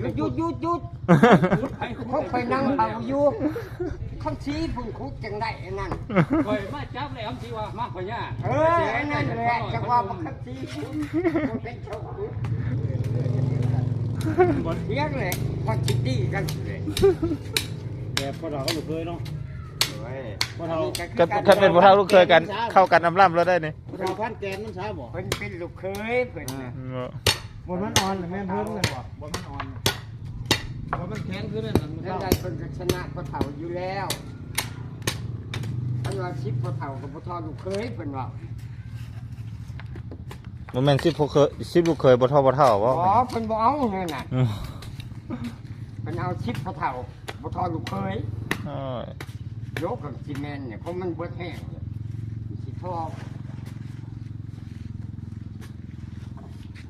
ຢຸດ ຢຸດ ຢຸດ ຢຸດ ຄົນຂ້ອຍນັ່ງເອົາຢູ່ ຄຳສີເພິ່ນຂຸດຈັ່ງໄດ້ອັນນັ້ນ ຂ້ອຍມາຈັບແລ້ວ ຄຳສີວ່າມາພະຍາ ເອີ ອັນນັ້ນແຫຼະ ຈັ່ງວ່າບັກຄຳສີຂຸດ ບໍ່ເປັນເຈົ້າຂຸດ ບໍ່ຖຽງແຫຼະ ມັນຊິຕີກັນແຫຼະ ແບບພໍ່ເຖົ້າກັບລູກເຂີຍເນາະ ໂອ້ຍ ພໍ່ເຖົ້າ ຄັນ ຄັນເປັນພໍ່ເຖົ້າລູກເຂີຍກັນ ເຂົ້າກັນອຳລຳແລ້ວໄດ໋ນີ້ ຜູ້ເຖົ້າພັນແກ່ນມັນຊາບໍ່ ເພິ່ນເປັນລູກເຂີຍເພິ່ນ ເອີ ເນາະ ບົດມັນອ່ອນແມ່ນເພິ່ນແມ່ນບໍ່ ບົດມັນອ່ອນ ບໍ່ແມ່ນແຂງຄືນັ້ນ ແນວໃດເພິ່ນກໍຊະນະພໍ່ເຖົ້າຢູ່ແລ້ວ ຄັນວ່າສິບພໍ່ເຖົ້າກໍບໍ່ທໍ່ລູກເຂີຍເພິ່ນເວົ້າ ບໍ່ແມ່ນສິບພໍ່ເຂີຍ ສິບລູກເຂີຍບໍ່ທໍ່ພໍ່ເຖົ້າບໍ່ ບໍ່ ເພິ່ນບໍ່ເອົາແນວນັ້ນ ອືມ ເພິ່ນເອົາສິບພໍ່ເຖົ້າ ບໍ່ທໍ່ລູກເຂີຍ ໂອ້ຍ ໂຍ ກໍຊິແມ່ນແຫຼະ ເພາະມັນເບິດແຮງ ຊິທໍ່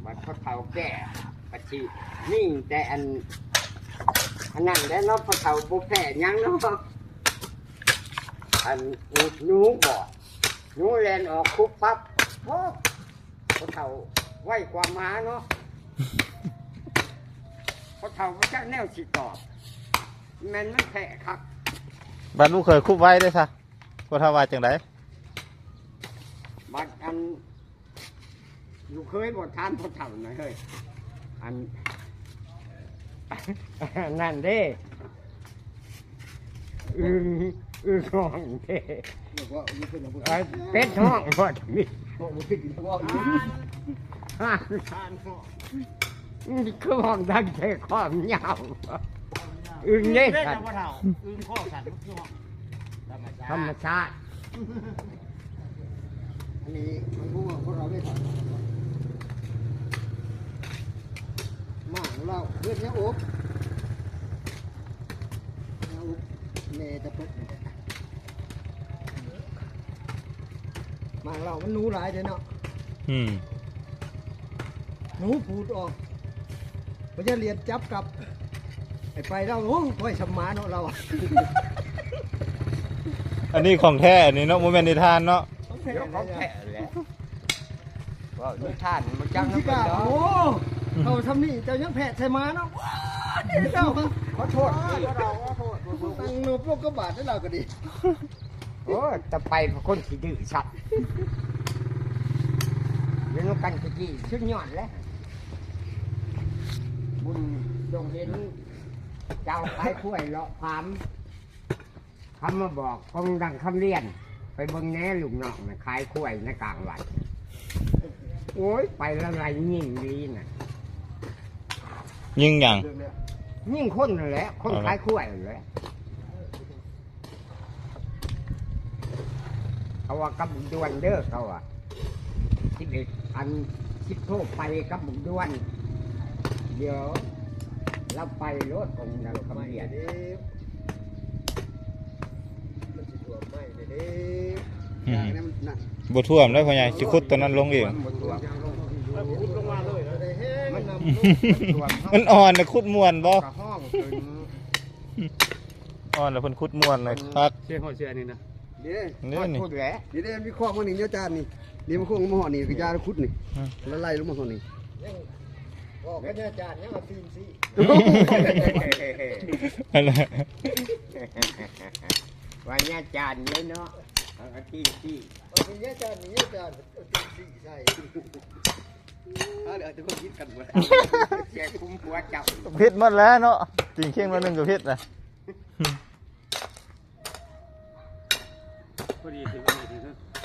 ບັດພໍ່ເຖົ້າແກ່ ກໍຊິມີແຕ່ອັນ ອັນນັ້ນແຫຼະເນາະ ພໍ່ເຖົ້າບໍ່ແພ້ຫຍັງເນາະ ອັນ ໜູບໍ່ ໜູແລ່ນອອກຄຸບປັບ ໂອ້ ພໍ່ເຖົ້າໄວກວ່າໝາເນາະ ພໍ່ເຖົ້າບໍ່ຈັກແນວຊິຕອບ ແມ່ນມັນແພ້ຄັກ ບັດລູກເຂີຍຄຸບໄວເດ້ຊະ ພໍ່ເຖົ້າວ່າຈັ່ງໃດ ບັດອັນ ລູກເຂີຍບໍ່ ຖາມພໍ່ເຖົ້າໜ່ອຍເຮີ້ຍ ອັນ ນັ້ນເດ້ ອຶ່ງ ອຶ່ງຮ້ອງເດ້ ເອີ ເປັດຮ້ອງບໍ່ມີ ຄືຮ້ອງດັງແທ້ຄອຍາວ ອຶ່ງເດ້ ອຶ່ງເດ້ ຄັນ ອຶ່ງຄໍສັ່ນ ມັນຄືຮ້ອງ ທຳມະຊາດ ທຳມະຊາດ ອັນນີ້ມັນຮູ້ວ່າພວກເຮົາໄດ້ທຳ ໝາກເຫຼົ້າເຮັດຫຍັງອົບ ຫຍັງອົບ ແມ່ຕະປົກ ໝາກເຫຼົ້າມັນໜູຫຼາຍເດ້ເນາະ ອືມ ໜູຜູດອອກ ພະຍາຫຼຽນຈັບກັບ ໄປ ໄປລາວ ໂອ້ ໄວຊຳໝາເນາະລາວ ອັນນີ້ຂອງແທ້ອັນນີ້ເນາະ ບໍ່ແມ່ນນິທານເນາະ ຂອງແທ້ ຂອງແທ້ແຫຼະ ເວົ້ານິທານບໍ່ຈັກນຳເພິ່ນດອກ ໂອ້ ເຂົ້າຊ່ຳນີ້ເຈົ້າຍັງແພດໃສ່ໝາເນາະ ເຈົ້າ ຂໍໂທດ ຕັ້ງໂນໂປກກະບາດໃນລາວກໍດີ ໂອ້ ແຕ່ໄປຄົນຂີ້ດື້ຊ້ຳ ຢູ່ນຳກັນແຕ່ກີ້ສຸດຍອດແຫຼະ ບຸນຈົ່ງເຫັນ ເຈົ້າຂາຍຄວາຍເລາະຟາມ ຄຳມາບອກຂອງດັງຄຳລຽນ ໄປເບິ່ງແດ່ລູກນ້ອງນະ ຂາຍຄວາຍໃນກາງວັນ ໂອ້ຍ ໄປລະໄລຍິງດີນະ ຍິງຫຍັງ? ຍິງຄົນນັ້ນແຫຼະ ຄົນຂາຍຄວາຍນັ້ນແຫຼະ ເຂົາວ່າກັບບຸກດ່ວນເດີ ເຂົາວ່າ ສິບເອັດ ອັນ ສິບໂທໄປກັບບຸກດ່ວນ ດຽວລາວໄປໂລດ ຂອງນາງຄຳລຽນ ມັນຊິຖ້ວມໄມ້ເດ້ ອືມ ບໍ່ຖ້ວມແລ້ວພໍ່ໃຫຍ່ ຊິຂຸດຕົວນັ້ນລົງອີກ ບໍ່ຖ້ວມ ມັນ ມັນອ່ອນນະ ຂຸດມ່ວນບໍ່? ອ່ອນແລ້ວເພິ່ນຂຸດມ່ວນເລີຍ ຄັກ ເສຍຫົວເສຍອັນນີ້ນະ ເດ້ ນີ້ ຮອດພຸ້ນແຫຼະ ນີ້ເດ້ ມີຄອກມານີ້ ອາຈານນີ້ ນີ້ມາຄອກມາຮອດນີ້ ກະຢາຂຸດນີ້ ອືມ ລະໄຫຼລົງມາຮອດນີ້ ອອກກັນອາຈານ ຍັງເອົາຕີນຊີ້ ອັນນັ້ນ ວ່າອາຈານເດ້ເນາະ ເອົາຕີນຊີ້ ວ່າອາຈານນີ້ ອາຈານເອົາຕີນຊີ້ໃສ່ ເອົາແລ້ວແຕ່ຄວາມຜິດກັນໝົດ ເສຍຄຸມຜົວເຈົ້າ ຜິດໝົດແລ້ວເນາະ ຕີນຂຽງໜ້ອຍໜຶ່ງກໍຜິດນະ. ພໍດີຖືກອັນນີ້ຖືກ